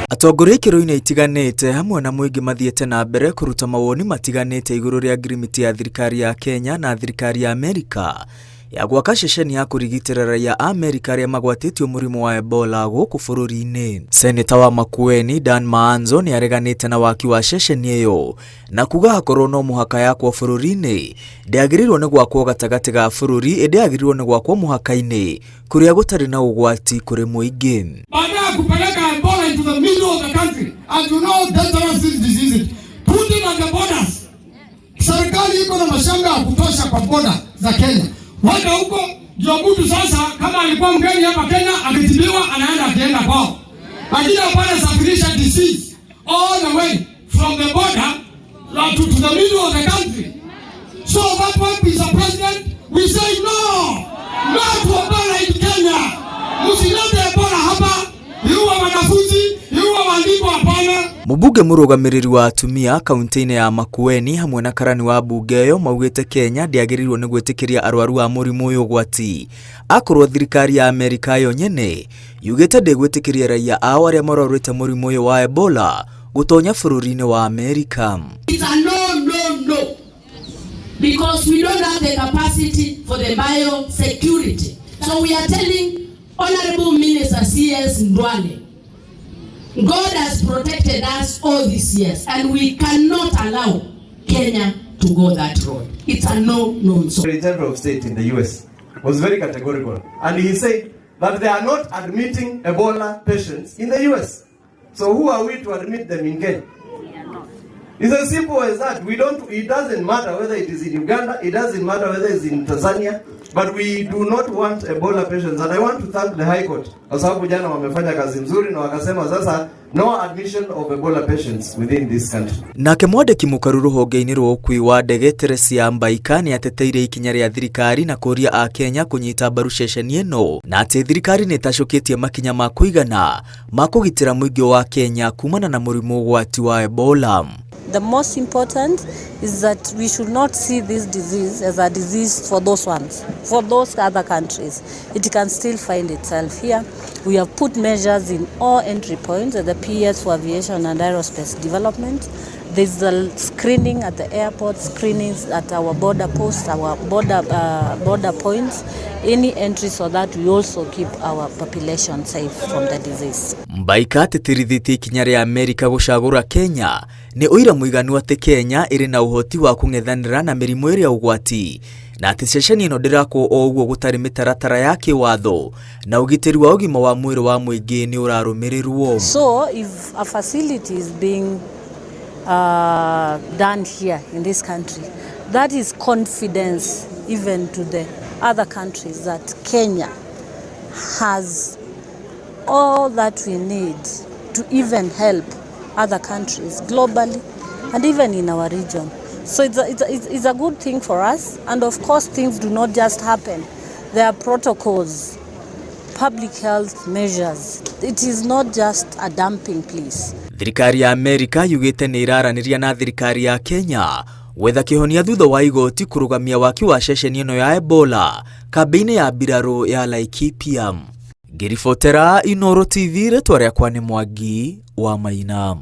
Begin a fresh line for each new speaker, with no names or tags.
Atongoria ikĩro-inĩ itiganĩte hamwe na mũingĩ mathiĩte na mbere kũruta mawoni matiganĩte igũrũ rĩa ngirimiti ya thirikari ya Kenya na thirikari ya Amerika ya gwaka ceceni ya kũrigitĩra raia a Amerika arĩa magwatĩtio mũrimũ wa Ebola gũkũ bũrũri-inĩ. Seneta wa Makueni Dan Maanzo nĩ areganĩte na waki wa ceceni ĩyo na kuga hakorwo no mũhaka yakwo bũrũri-inĩ ndĩagĩrĩirwo nĩ gwakwo gatagatĩ ga bũrũri ĩndĩ yagĩrĩirwo nĩ gwakwo mũhaka-inĩ kũrĩa gũtarĩ na ũgwati kũrĩ mũingĩ.
Baada ya kupeleka Ebola into the middle of the country, and you know dangerous this disease, put it at the borders. Serikali iko na mashamba ya kutosha kwa border za Kenya. Weka huko ndio mtu sasa, kama alikuwa mgeni hapa Kenya akitibiwa, anaenda akienda kwao, lakini hapana safirisha disease all the way from the border to the middle of the country. So that one, Mr. President, we say no, no to Ebola in Kenya. Msilete Ebola hapa, iua wanafunzi, iua walimu, hapana.
Mũmbunge mũrũgamĩrĩri wa atumia kaunti-inĩ ya Makueni hamwe na karani wa mbunge ĩyo maugĩte Kenya ndĩagĩrĩirwo nĩ gwĩtĩkĩria arwaru a mũrimũ ũyũ ũgwati akorwo thirikari ya Amerika yo nyene yugĩte ndĩgwĩtĩkĩria raia ao arĩa marwarĩte mũrimũ ũyũ wa Ebola gũtonya bũrũri-inĩ wa Amerika.
It's a no, no, no. Because we don't have the capacity for the biosecurity. So we are telling Honorable Minister C.S. Duale, God has protected us all these years and we cannot allow Kenya to go that road. It's a no, no, so.
Secretary General of State in the US was very categorical. And he said that they are not admitting Ebola patients in the US. So who are we to admit them in Kenya? It's as simple as that. We don't, it doesn't matter whether it is in Uganda, it doesn't matter whether it's in Tanzania, but we do not want Ebola patients. And I want to thank the High Court kwa sababu jana wamefanya kazi nzuri na wakasema sasa no admission of Ebola patients within this country.
Nake mwandĩki mũkaru rũhonge-inĩ rwa ũkui wa ndege Teresia Mbaika nĩ ateteire ikinya rĩa thirikari na kũria akenya kũnyita mbaru ceceni ĩno na atĩ thirikari nĩ ĩtacũkĩtie makinya ma kũigana ma kũgitĩra mũingĩ wa Kenya kumana na mũrimũ ũgwati wa Ebola.
The most important is that we should not see this disease as a disease for those ones, for those other countries. It can still find itself here. We have put measures in all entry points at the PS for Aviation and Aerospace Development. There's a screening at the airport, screenings at our border posts, our border points, any entry so that we also keep our population safe from the disease.
Mbaika atĩtĩrithĩtie ikinya rĩa Amerika gũcagũra Kenya nĩ ũira mũiganu atĩ Kenya ĩrĩ na ũhoti wa kũng'ethanĩra na mĩrimũ ĩrĩa ũgwati na atĩ ceceni ĩno ndĩrakwo o ũguo gũtarĩ mĩtaratara ya kĩwatho na ũgitĩri wa ũgima wa mwĩrĩ wa mũingĩ nĩ ũrarũmĩrĩrwo.
So if a facility is being done here in this country, that is confidence even to the other countries that Kenya has all that we need to even help other countries globally and even in our region. So it's a good thing for us. And of course, things do not just happen. There are protocols, public health measures. It is not just a dumping place.
Thirikari ya Amerika yugĩte nĩ ĩraranĩria na thirikari ya Kenya gwetha kĩhonia thutha wa igoti kũrũgamia waki wa ceceni ĩno ya Ebola kambĩ-inĩ ya mbirarũ ya Laikipia. Ngĩribotera Inooro TV rĩtwa rĩakwa nĩ Mwangi wa Maina.